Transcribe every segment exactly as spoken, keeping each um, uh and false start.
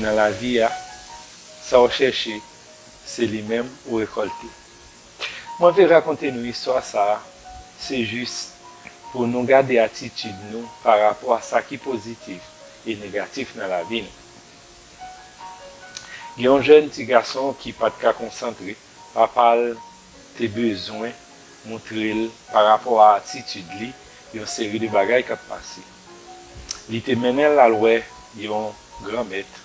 Nan lavi a, sa w chèche, se li menm ou rekòlte. Mwen vle rakonte nou istwa sa a, se jis pou nou gade atitid nou pa rapò a sa ki pozitif e negatif nan lavi nou. Gen yon jèn ti gason ki pa t ka konsantre, papa l te bezwen moutre l pa rapò a atitid li, yon seri de bagay k ap pase. Li te mennen l al wè yon granmèt,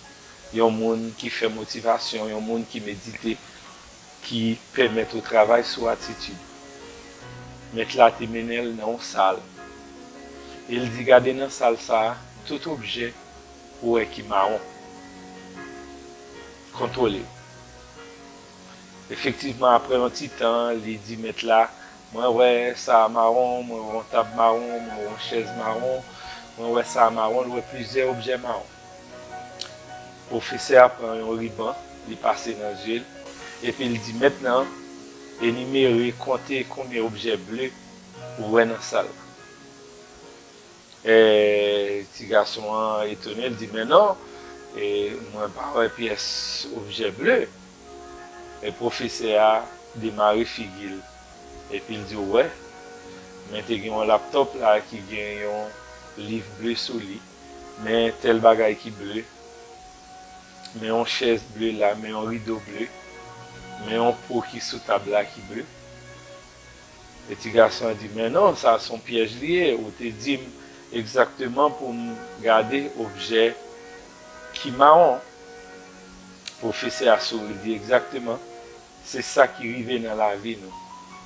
yon moun ki fè motivasyon, yon moun ki medite, ki pèmèt ou travay sou atitid. Mèt la te mennen l nan yon sal. E l di, gade nan sal sa a, tout objè ou wè ki mawon, kontwole yo. Efektivman, apre yon ti tan, li di mèt la, mwen wè sa a mawon, mwen wè yon tab mawon, mwen wè yon chèz mawon, mwen wè sa a mawon, l wè plizyè objè mawon. Pwofesè a pran yon riban, li pase nan zye l, epi l di mèt lan, enimere, konte konbyen objè ble ou wè nan sal la. E, ti gason an etone, l di, men non, e, mwen pa wè pyès objè ble. E pwofesè a demare figi l, epi l di, ou wè, men te gen yon laptòp la ki gen yon liv ble sou li, men tèl bagay ki ble, men yon chèz ble la, men yon rido ble, men yon po ki sou tab la ki ble. E ti gason an di, men non, sa se yon pyèj li ye, ou te di m egzakteman pou m gade objè ki mawon. Pwofesè a souri, di, egzakteman, se sa ki rive nan lavi nou.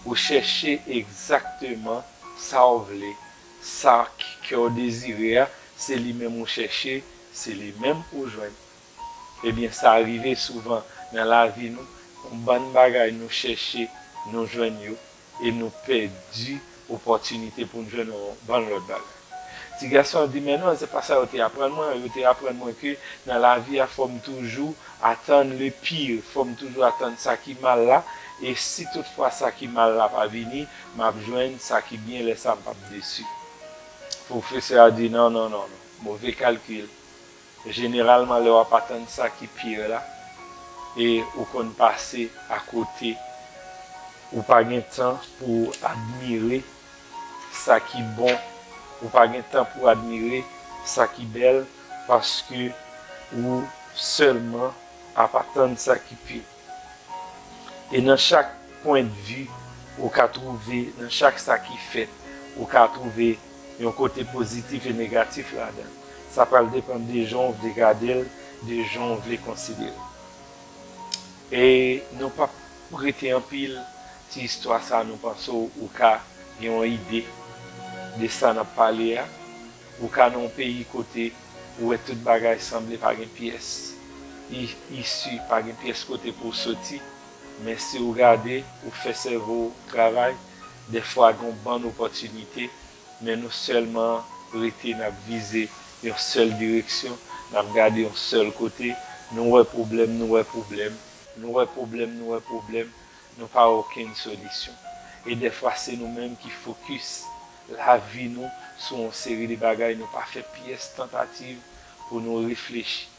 Ou chèche egzakteman sa w vle, sa k-, kè w dezire a, se li menm ou chèche, se li menm ou jwenn. Ebyen, sa rive souvan nan lavi nou, yon bann bagay nou chèche, nou jwenn yo, e nou pèdi opòtinite pou n jwenn yon bann lòt bagay. Ti gason an di, men non, se pa sa yo te aprann mwen. Yo te aprann mwen ke nan lavi a, fò m toujou atann le pire, fò m toujou atann sa ki mal la, e si toutfwa sa ki mal la pa vini, m ap jwenn sa ki byen, lè sa a m p ap desi. Pwofesè a di, non, non, non, non, move kalkil. Jeneralman, lè w ap atann sa ki pire la, e ou konn pase akote, ou pa gen tan pou w admire sa ki bon, ou pa gen tan pou w admire sa ki bèl, paske ou sèlman ap atann sa ki pire. E nan chak pwennvi, ou ka twouve, nan chak sa ki fèt, ou ka twouve yon kote pozitif e negatif ladan l. Sa pral depann de jan w vle gade l, de jan w vle konsidere l. E nou p ap rete anpil, ti istwa sa a, nou panse w, ou ka gen yon ide de sa n ap pale a. Ou ka nan yon peyi kote ou wè tout bagay sanble pa gen pyès i-, isi, pa gen pyès kote pou w soti. Men si w gade, ou fè sèvo w travay, dèfwa gen yon bann opòtinite, men nou sèlman rete n ap vize yon sèl direksyon, n ap gade yon sèl kote, nou wè pwoblèm, nou wè pwoblèm, nou wè pwoblèm, nou wè pwoblèm, nou pa wè okenn solisyon. E dèfwa se nou menm ki fokis lavi nou sou yon seri de bagay, nou pa fè pyès tantativ pou nou reflechi.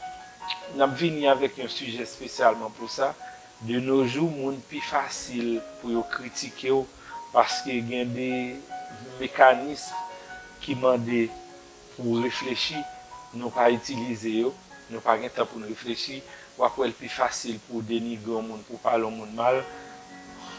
N ap vini avèk yon sijè espesyalman pou sa. De nos jours, moun pi fasil pou yo kritike w, paske gen de mekanis ki mande pou w reflechi, nou pa itilize yo, nou pa gen tan pou n reflechi. W ap wè l pi fasil pou w denigre yon moun, pou w pale yon moun mal.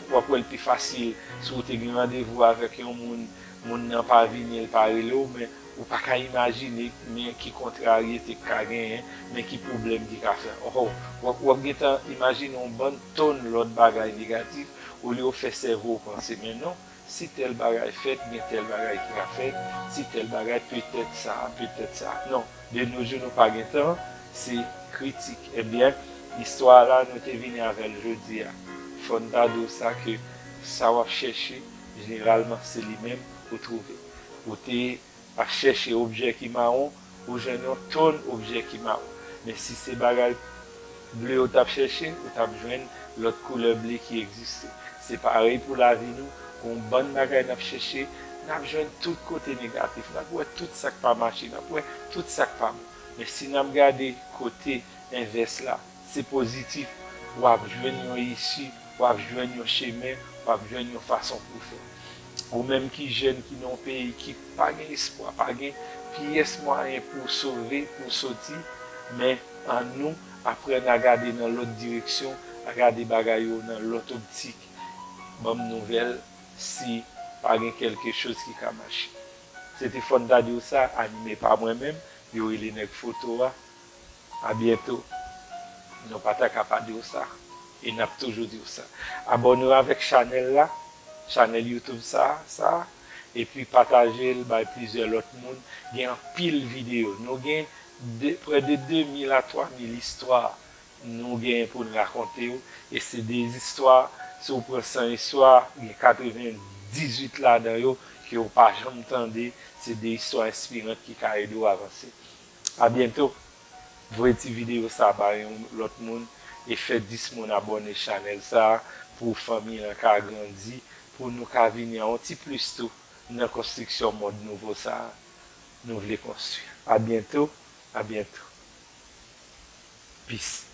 W ap wè l pi fasil si w te gen randevou avèk yon moun, moun nan pa vini, l pa rele w, men ou pa ka imajine men ki kontraryete k ka genyen, men ki pwoblèm ki ka fè. Oh, w ap, w ap gentan imajine yon bann tòn lòt bagay negatif, olye w fè sèvo w panse, men non, si tèl bagay fèt, gen tèl bagay ki ka fèt, si tèl bagay, petèt sa, petèt sa. Non, de nos jours, nou pa gen tan, se kritik. Ebyen, istwa la, nou te vini avè l jodi a. Fò n ta di w sa ke sa w ap chèche, jeneralman, se li menm ou twouve. Ou te ap chèche objè ki mawon, ou jwenn yon tòn objè ki mawon. Men si se bagay ble ou t ap chèche, ou t ap jwenn lòt koulè ble ki egziste. Se parèy pou lavi nou, gon bann bagay n ap chèche, n ap jwenn tout kote negatif, n ap wè tout sa k pa mache, n ap wè tout sa k pa bon. Men si n ap gade kote envès la, se pozitif, w ap jwenn yon isi, w ap jwenn yon chemen, w ap jwenn yon fason pou w fè. Ou menm ki jèn, ki nan yon peyi ki pa gen espwa, pa gen pyès mwayen pou w sove, pou w soti, men ann nou aprann a gade nan lòt direksyon, a gade bagay yo nan lòt optik. Ban m nouvèl si pa gen kèlke choz ki ka mache. Se te fò n ta di w sa, anime pa mwen menm, yo rele nèg foto a. A byento. Nou pa ta ka pa di w sa. E n ap toujou di w sa. Abòne w avèk chanèl la, chanèl YouTube sa, sa, epi pataje l bay plizyè lòt moun. Gen anpil videyo. Nou gen de, prè de de mil a twa mil istwa nou genyen pou n rakonte w. E se de istwa, si w pran san istwa, gen katrevendizuit ladan yo ke w pa janm tande. Se de istwa enspirant ki ka ede w avanse. A byento. Voye ti videyo sa bay yon lòt moun e fè dis moun abòne chanèl sa pou fanmi an ka grandi, pou nou ka vini a yon ti plis tou nan konstriksyon mond nouvo sa nou vle konstwi. A byento, a byento. Peace.